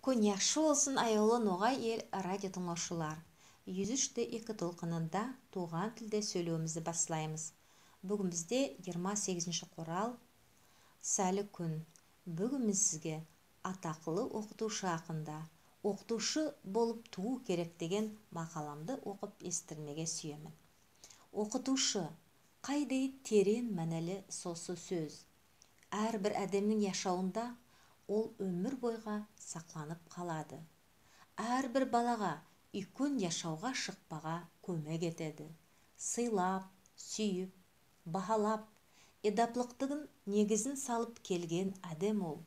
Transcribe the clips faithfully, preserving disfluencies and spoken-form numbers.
Куьн яхшы болсын, аявлы «Ногай Эл» радио тынълавшылар. Юз уьш те эки толкынында тувган тилде соьйлевимизди баслаймыз. Буьгуьн бизде йырма сегизинши курал, саьли куьн. Буьгуьн мен сизге атаклы окытувшы акында, «Окытувшы болып тувув керек» деген макаламды окып эситтирмеге суьемен. Окытувшы, кайдай теренъ маьнели сосы соьз. Аьр бир аьдемнинъ яшавында ол оьмир бойга сакланып калады. Аьр бир балага уьйкен яшавга шыкпага коьмек этеди. Сыйлап, суьйип, баалап, эдаплыктынъ негизин салып келген аьдем ол.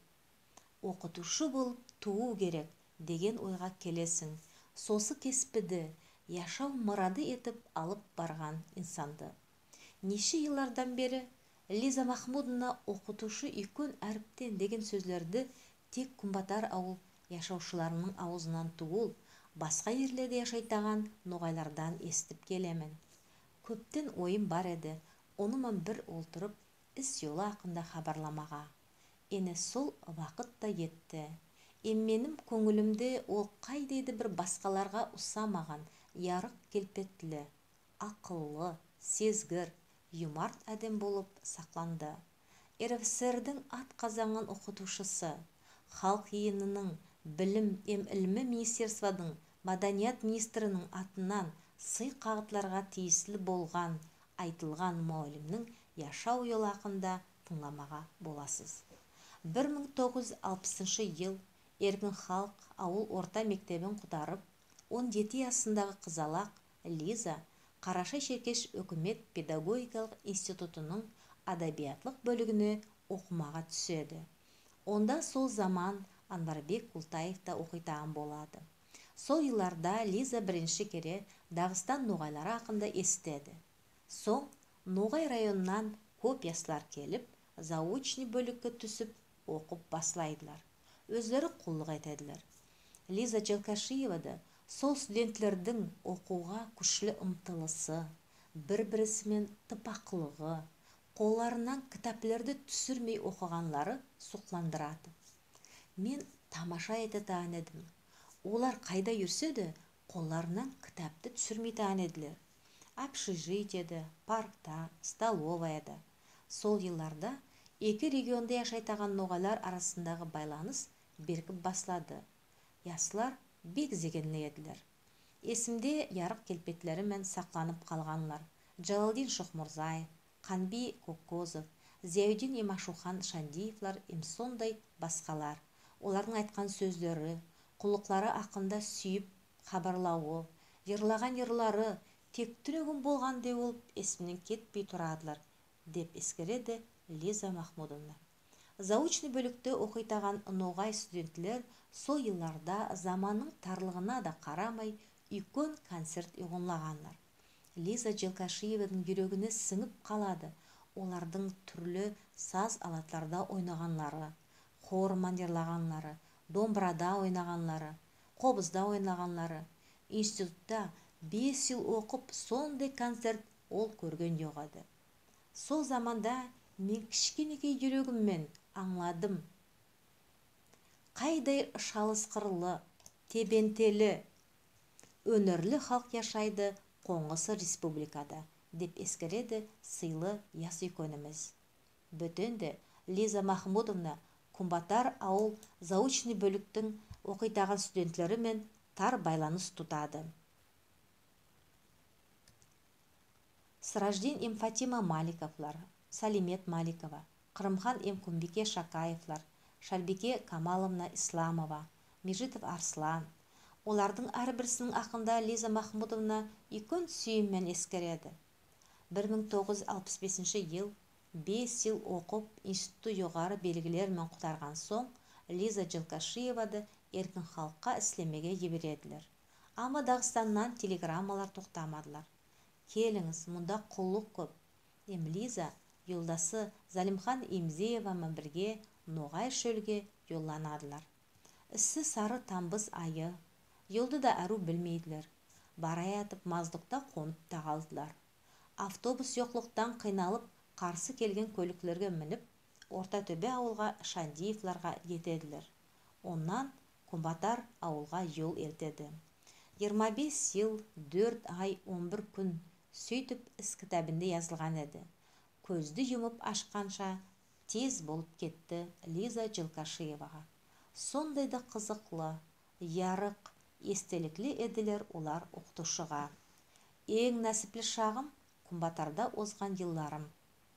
Окытувшы болып тувув керек деген ойга келесинъ. Сосы кеспиди яшав мырады этип алып барган инсанды. Неше йыллардан бери Лиза Махмудовна «окытувшы уьйкен аьриптен» деген соьзлерди тек Куьнбатар авыл яшавшыларынынъ авызыннан тувыл, баска ерлерде яшайтаган ногайлардан эситип келемен. Коьптен ойым бар эди, оны ман бир олтырып, ис йолы акында хабарламага. Эне сол вакыт та етти. Эм меним коьнъилимде ол кайдай да бир баскаларга усамаган, ярык келпетли, акыллы, сезгир, юмарт аьдем болып сакланды. РСФСР-динъ ат казанган окытувшысы, Халк йыйынынынъ, Билим эм илми министерстводынъ, Маданият министрининъ атыннан сый кагытларга тийисли болган айтылган муаллимнинъ яшав йолы акында тынъламага боласыз. Бир мынъ тогыз юз алпысыншы йыл Эркин-Халк авыл орта мектебин кутарып, он ети ясындагы кызалак Лиза Карашай-Шеркеш оькимет педагогикалык институтынынъ адабиятлык боьлигине окымага туьседи. Онда сол заман Анварбек Култаев та окыйтаган болады. Сол йылларда Лиза биринши кере Дагыстан ногайлары акында эситеди. Сонъ Ногай районыннан коьп яслар келип, заочный боьликке туьсип, окып баслайдылар. Оьзлери куллык этедилер. Лиза Челкашиевады сол студентлердинъ окувга куьшли ымтылысы, бир-бириси мен тыпаклыгы, колларыннан китаплерди туьсирмей окыганлары сукландырады. Мен тамаша этетаган эдим. Олар кайда юрсе де, колларыннан китапты туьсирмейтаган эдилер. Общежитиеде, паркта, столоваяда. Сол йылларда эки регионда яшайтаган ногайлар арасындагы байланыс беркип баслады. Яслар бек зейинли эдилер. Эсимде ярык келпетлери мен сакланып калганлар: Джалалдин Шихмурзаев, Канби Коккозов, Зияудин эм Ашухан Шандиевлар эм сондай баскалар. Олардынъ айткан соьзлери, куллыклары акында суьйип хабарлавы, йырлаган йырлары тек туьнегуьн болгандай болып эсимнен кетпей турадылар, деп эскереди Лиза Махмудовна. Заочный боьликте окыйтаган ногай студентлер сол йылларда заманнынъ тарлыгына да карамай уьйкен концерт уйгынлаганлар. Лиза Челкашиевадынъ юрегине синъип калады олардынъ туьрли саз алатларда ойнаганлары, хор ман йырлаганлары, домбырада ойнаганлары, кобызда ойнаганлары. Институтта бес йыл окып, сондай концерт ол коьрген йок эди. Сол заманда мен кишкенекей юрегим мен анъладым, кайдай шалыскырлы, тебентели, оьнерли халк яшайды конгысы республикада, деп эскереди сыйлы ясуьйкенимиз. Боьтен де Лиза Махмудовна Куьнбатар авыл заочный боьликтинъ окыйтаган студентлери мен тар байланыс тутады. Сраждин эм Фатима Маликовлар, Салимет Маликова, Кырымхан эм Куьнбике Шакаевлар, Шальбике Камаловна Исламова, Межитов Арслан. Олардынъ аьр бирисининъ акында Лиза Махмудовна уьйкен суьйим мен эскереди. Бир мынъ тогыз юз алпыс бесинши йыл, бес йыл окып, институтты йогары белгилер мен кутарган сонъ, Лиза Челкашиевады Эркин-Халкка ислемеге йибередилер. Ама Дагыстаннан телеграммалар токтамадылар. Келинъиз, мунда куллык коьп. Эм Лиза йолдасы Залимхан Эмзеева ман бирге Ногай шоьлге йолланадылар. Исси сары тамбыз айы. Йолды да аьрув билмейдилер. Бараятып Моздокта конып та калдылар. Автобус йоклыктан кыйналып, карсы келген коьликлерге минип, Орта-Тоьбе авылга Шандиевларга етедилер. Оннан Куьнбатар авылга йол элтеди. Йырма бес йыл, доьрт ай, он бир куьн, суьйтип ис китабинде язылган эди. Коьзди юмып ашканша тез болып кетти Лиза Джилкашиевага. Сондай да кызыклы, ярык, эстеликли эдилер олар окытувшыга. Энъ насипли шагым Куьнбатарда озган йылларым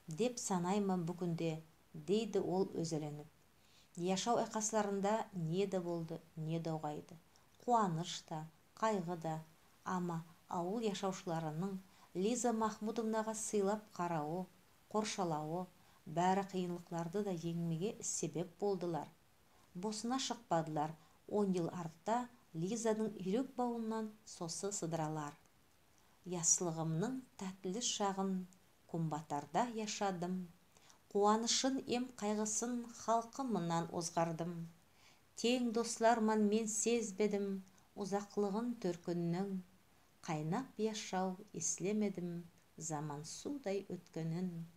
деп санайман буьгуьнде, дейди ол оьзеленип. Яшав айкасларында не де болды, не де огайды. Куваныш та, кайгы да. Ама авыл яшавшыларынынъ Лиза Махмудовнага сыйлап каравы, коршалавы, баьри кыйынлыкларды да енъмеге себеп болдылар. Босына шыкпадылар он йыл артта Лизадынъ юрек бавыннан сосы сыдыралар. Яслыгымнынъ таьтли шагын Куьнбатарда яшадым. Куванышын эм кайгысын халкым ман озгардым. Тенъ дослар ман мен сезбедим узаклыгын тоьркиннинъ. Кайнап яшав эслемедим заман сувдай оьткенин.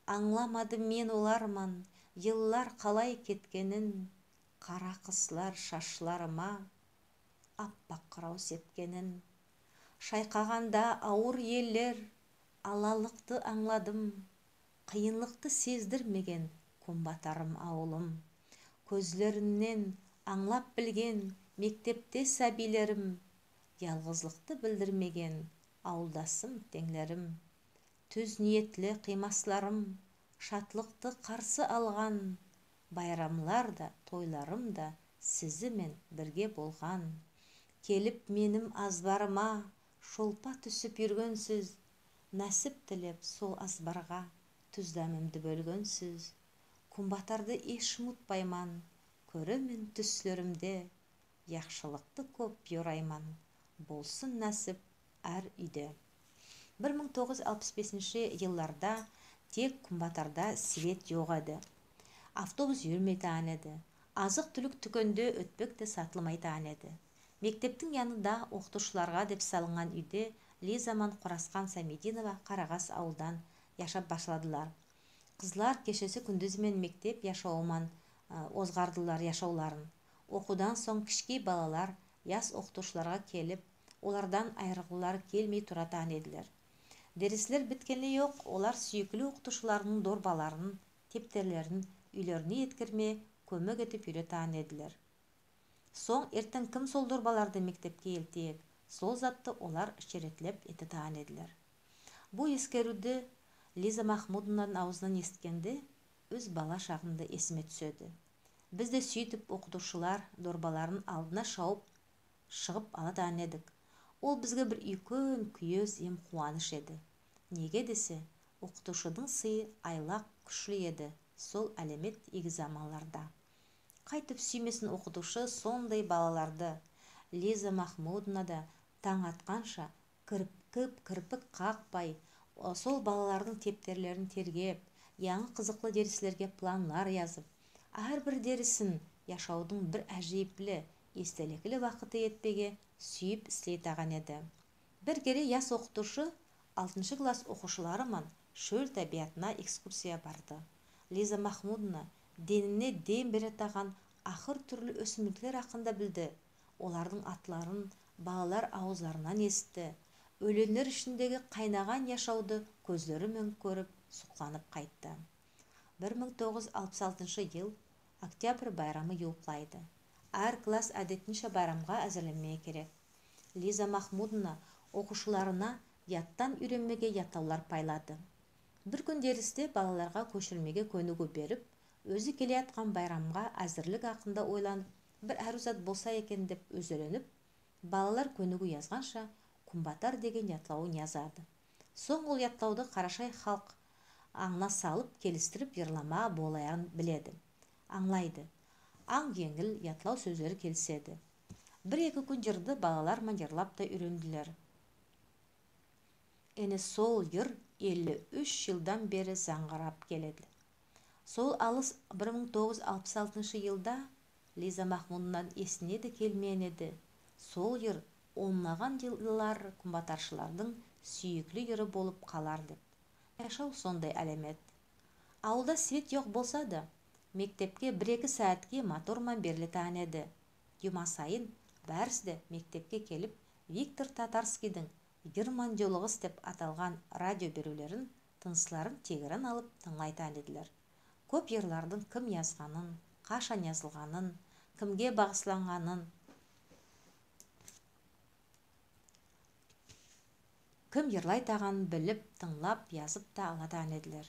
Анъламадым мен олар ман йыллар калай кеткенин. Кара кыслар шашларыма аппак кырав сепкенин. Шайкаганда авыр еллер, алалыкты анъладым. Кыйынлыкты сездирмеген Куьнбатарым авылым. Коьзлериннен анълап билген мектепте саьбийлерим. Ялгызлыкты билдирмеген авылдасым, тенълерим. Туьз ниетли кыймасларым, шатлыкты карсы алган. Байрамлар да, тойларым да сизи мен бирге болган. Келип меним азбарыма шолпа туьсип юргенсиз. Насип тилеп сол азбарга туьз даьмимди боьлгенсиз. Куьнбатарды эш умытпайман, коьремен туьслеримде. Яхшылыкты коьп йорайман, болсын насип аьр уьйде. Бир мынъ тогыз юз алпыс бесинши йылларда тек Куьнбатарда свет йок эди. Автобус юрмейтаган эди. Азык-туьлик туькенде оьтпек те сатылмайтаган эди. Мектептинъ янында окытувшыларга деп салынган уьйде Лиза ман Кураскан Самединова Карагас авылдан яшап басладылар. Кызлар кешеси-куьндизи мен мектеп яшавы ман, ы, озгардылар яшавларын. Окувдан сонъ кишкей балалар яс окытувшыларга келип, олардан айырылгылары келмей туратаган эдилер. Дерислер биткени йок, олар суьйикли окытувшыларынынъ дорбаларын, тептерлерин уьйлерине еткермеге коьмек этип юретаган эдилер. Сонъ эртен ким сол дорбаларды мектепке элтеек, сол затты олар шеретлеп этетаган эдилер. Бу эскеруьвди Лиза Махмудовнадынъ авызыннан эситкенде, оьз бала шагым да эсиме туьседи. Биз де суьйтип окытувшылар дорбаларын алдына шавып шыгып алатаган эдик. Ол бизге бир уьйкен куьез эм куваныш эди. Неге десе, окытувшыдынъ сыйы айлак куьшли эди сол аьлемет ийги заманларда. Кайтип суьймесин окытувшы сондай балаларды. Лиза Махмудовна да танъ атканша кирпик, кирпик какпай, о, сол балалардынъ тептерлерин тергеп, янъы кызыклы дерислерге планлар язып, аьр бир дерисин яшавдынъ бир аьжейипли, эстеликли вакыты этпеге суьйип ислейтаган эди. Бир кере яс окытувшы алтыншы класс окувшылары ман шоьл табиатына экскурсия барды. Лиза Махмудовна денине дем беретаган аьр туьрли оьсимликлер акында билди. Олардынъ атларын балалар авызларыннан эситти. Оьленлер ишиндеги кайнаган яшавды коьзлери мен коьрип, сукланып кайтты. Бир мынъ тогыз юз алпыс алтыншы йыл, октябрь байрамы ювыклайды. Аьр класс аьдетинше байрамга аьзирленмеге керек. Лиза Махмудовна окувшыларына яттан уьйренмеге ятлавлар пайлады. Бир куьн деристе балаларга коьширмеге коьнигуьв берип, оьзи келеяткан байрамга аьзирлик акында ойланып, бир аьруьв зат болса экен деп оьзеленип, балалар коьнигуьв язганша «Куьнбатар» деген ятлавын язады. Сонъ ол ятлавды карашай халк анъына салып, келистирип йырламага болаягын биледи, анълайды. Анъ енъил, ятлав соьзлери келиседи. Бир-эки куьн йырды балалар ман йырлап та уьйрендилер. Эне сол йыр элли уьш йылдан бери занъырап келеди. Сол алыс бир мынъ тогыз юз алпыс алтыншы йылда Лиза Махмудовнадынъ эсине де келмеген эди, сол йыр онлаган йыллар куьнбатаршылардынъ суьйикли йыры болып калар деп. Яшав сондай аьлемет. Авылда свет йок болса да, мектепке бир-эки саьатке мотор ман берилетаган эди. Юма сайын баьриси де мектебке келип, Виктор Татарскийдинъ «Йырман йолыгыс» деп аталган радио беруьвлерин тынысларын тегерен алып тынълайтаган эдилер. Коьп йырлардынъ ким язганын, кашан язылганын, кимге багысланганын, ким йырлайтаганын билип, тынълап, язып та алатаган эдилер.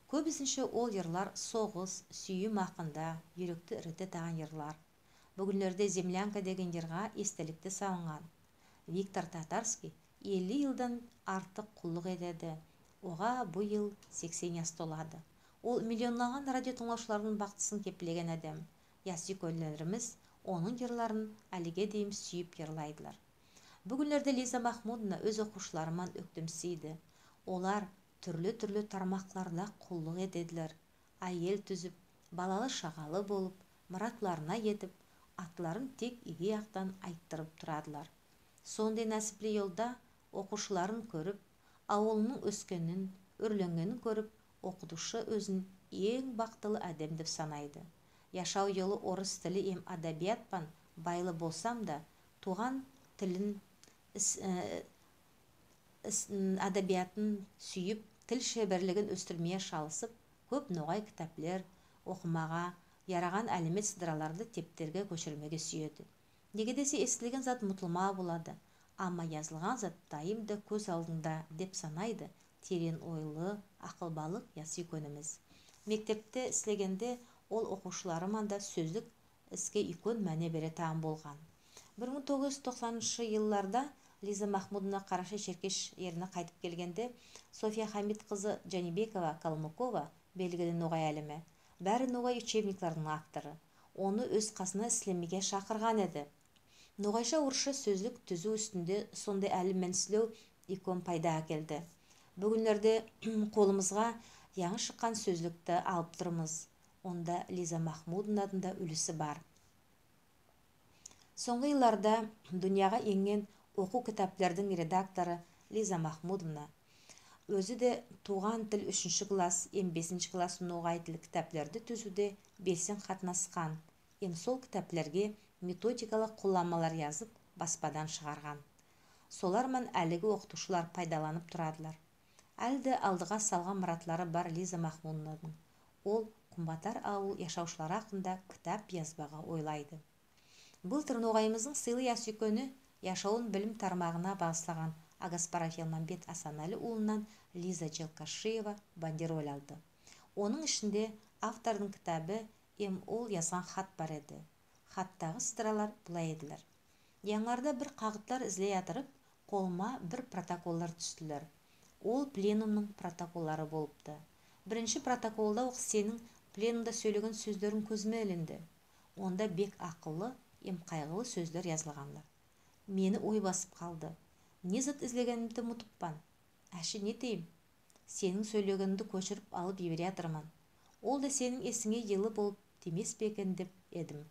Коьбисинше ол йырлар согыс, суьйим акында, юректи эритетаган йырлар. Буьгуьнлерде «Землянка» деген йырга эстелик те салынган. Виктор Татарский элли йылдан артык куллык этеди. Ога быйыл сексен яс толады. Ол миллионлаган радиотынълавшылардынъ бактысын кеплеген аьдем. Ясуьйкенлеримиз онынъ йырларын аьлиге дейим суьйип йырлайдылар. Буьгуьнлерде Лиза Махмудовна оьз окувшылары ман оьктемсийди. Олар туьрли-туьрли тармакларда куллык этедилер. Аьел туьзип, балалы-шагалы болып, мыратларына етип, атларын тек ийги яктан айттырып турадылар. Сондай насипли йолда окувшыларын коьрип, авылынынъ оьскенин, оьрленгенин коьрип, окытувшы оьзин энъ бактылы аьдем деп санайды. Яшав йолы орыс тили эм адабият пан байлы болсам да, тувган тилин, ис- э, ис- м, адабиятын суьйип, тил шеберлигин оьстирмеге шалысып, коьп ногай китаплер окымага, яраган аьлемет сыдыраларды тептерге коьширмеге суьеди. Неге десе, эситилген зат мутылмага болады, ама язылган зат дайым да коьз алдында деп санайды теренъ ойлы, акылбалык ясуьйкенимиз. Мектепте ислегенде ол окувшылары ман да соьзлик иске уьйкен маьне беретаган болган. Бир мынъ тогыз юз токсаныншы йылларда Лиза Махмудовна Карашай-Шеркеш ерине кайтып келгенде, Софья Хамит кызы Джанибекова-Калмыкова, белгили ногай аьлими, баьри ногай учебниклердинъ авторы, оны оьз касына ислемеге шакырган эди. Ногайша-орысша соьзлик туьзуьв уьстинде сондай аьлим мен ислев уьйкен пайда аькелди. Буьгуьнлерде колымызга янъы шыккан соьзликти алып турмыз. Онда Лиза Махмудовнадынъ да уьлиси бар. Сонъгы йылларда дуныяга энген окув китаплердинъ редакторы Лиза Махмудовна оьзи де «Тувган тил» уьшинши класс эм бесинши класс ногай тил китаплерди туьзуьвде белсен катнаскан эм сол китаплерге методикалык кулланмалар язып, баспадан шыгарган. Солар ман аьлиги окытувшылар пайдаланып турадылар. Аьли де алдыга салган мыратлары бар Лиза Махмудовнадынъ. Ол Куьнбатар авыл яшавшылары акында китап язбага ойлайды. Былтыр ногайымыздынъ сыйлы ясуьйкени яшавын билим тармагына багыслаган Агаспаров Елмамбет Асаналиулыннан Лиза Челкашиева бандероль алды. Онынъ ишинде автордынъ китабы эм ол язган хат бар эди. Хаттагы сыдыралар булай эдилер. Янъыларда бир кагытлар излей ятырып, колыма бир протоколлар туьстилер. Ол пленумнынъ протоколлары болыпты. Биринши протоколда ок сенинъ пленумда соьйлеген соьзлеринъ коьзиме илинди. Онда бек акыллы эм кайгылы соьзлер язылганлар. Мени ой басып калды. Не зат излегенимди мутыппан. Аьше не этейим? Сенинъ соьйлегенинъди коьширип алып йибере ятырман. Ол да сенинъ эсинъе йылы болып тиймес пе экен деп эдим.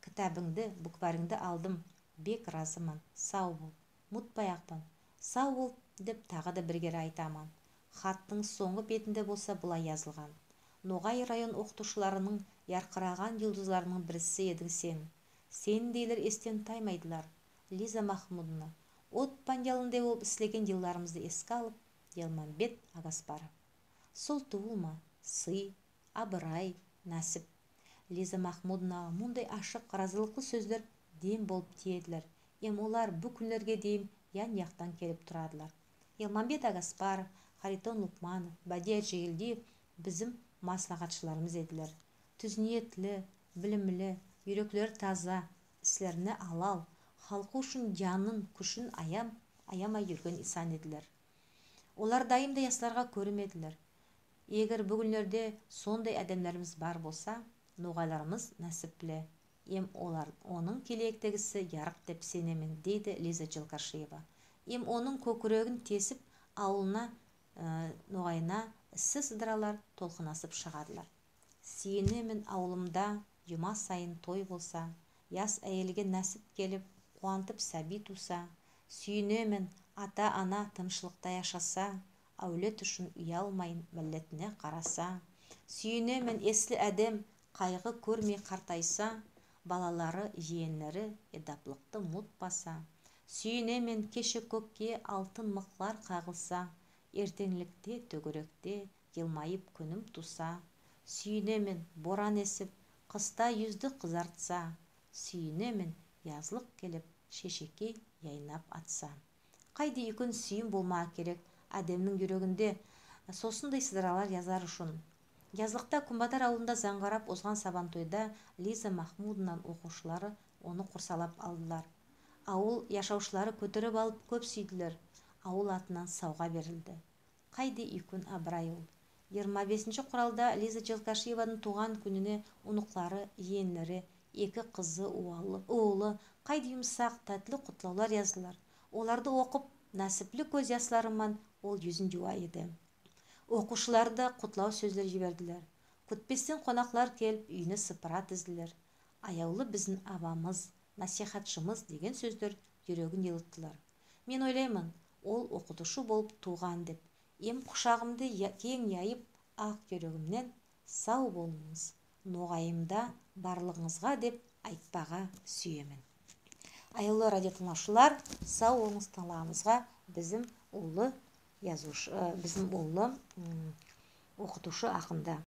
Китабынъды, букваринъди алдым. Бек разыман. Сав бол. Мутпаякпан. Сав бол деп тагы да бир кере айтаман. Хаттынъ сонъгы бетинде болса былай язылган: «Ногай район окытувшыларынынъ яркыраган юлдызларынынъ бириси эдинъ сен. Сендейлер эстен таймайдылар, Лиза Махмудовна. От пан ялындай болып ислеген йылларымызды эске алып, Елмамбет Агаспаров». Сол тувылма, сый, абырай, насип. Лиза Махмудовнага мундай ашык, разылыклы соьзлер дем болып тиедилер, эм олар бу куьнлерге дейим ян-яктан келип турадылар. Елмамбет Агаспаров, Харитон Лукманов, Бадия Джегельдиев бизим маслагатшыларымыз эдилер. Туьз ниетли, билимли, юреклери таза, ислерине алал, халкы уьшин янын, куьшин аям, аямай юрген инсан эдилер. Олар дайым да ясларга коьрим эдилер. Эгер буьгуьнлерде сондай аьдемлеримиз бар болса, ногайларымыз насипли. Эм олар, онынъ келеектегиси ярык деп сенемен, дейди Лиза Челкашиева. Эм онынъ коькирегин тесип, авылына, э, ногайына исси сыдыралар толкынласып шыгадылар. Суьйинемен, авылымда юма сайын той болса, яс аьелге насип келип, кувантып саьби тувса. Суьйинемен, ата-ана тынышлыкта яшаса, аьвлет уьшин уялмайын миллетине караса. Суьйинемен, эсли аьдем кайгы коьрмей картайса, Балалары, йиенлери эдаплыкты мутпаса. Суьйинемен, кеше коькке алтын мыклар кагылса, эртенъликте тоьгеректе йылмайып куьним туса. Суьйинемен, боран эсип, кыста юзди кызартса. Суьйинемен, язлык келип, шешекей яйнап атса. Кайдай уьйкен суьйим болмага керек аьдемнинъ юрегинде сосындай сыдыралар язар уьшин. Язлыкта Куьнбатар авылында занъырап озган сабантойда Лиза Махмудовнаны окувшылары оны курсалап алдылар. Авыл яшавшылары коьтерип алып коьп суьйдилер. Авыл атыннан савга берилди. Кайдай уьйкен абырай ол. Йырма бесинши куралда Лиза Челкашиевадынъ тувган куьнине уныклары, йиенлери, эки кызы, увалы, увылы кайдай юмсак, таьтли кутлавлар яздылар. Оларды окып, насипли коьз яслары ман ол юзин юва эди. Окувшылар да кутлав соьзлер йибердилер. Куьтпестен конаклар келип, уьйине сыпыра тиздилер. «Аявлы бизим абамыз, насихатшымыз» деген соьзлер юрегин йылыттылар. Мен ойлайман, ол окытувшы болып тувган деп. Эм кушагымды я- кенъ яйып, ак юрегимнен «Сав болынъыз, ногайымда барлыгынъызга» деп айтпага суьемен. Аявлы радио тынълавшылар, сав болынъыз тынълаганынъызга бизим уллы язувшы, аь, бизим уллы, м, окытувшы акында.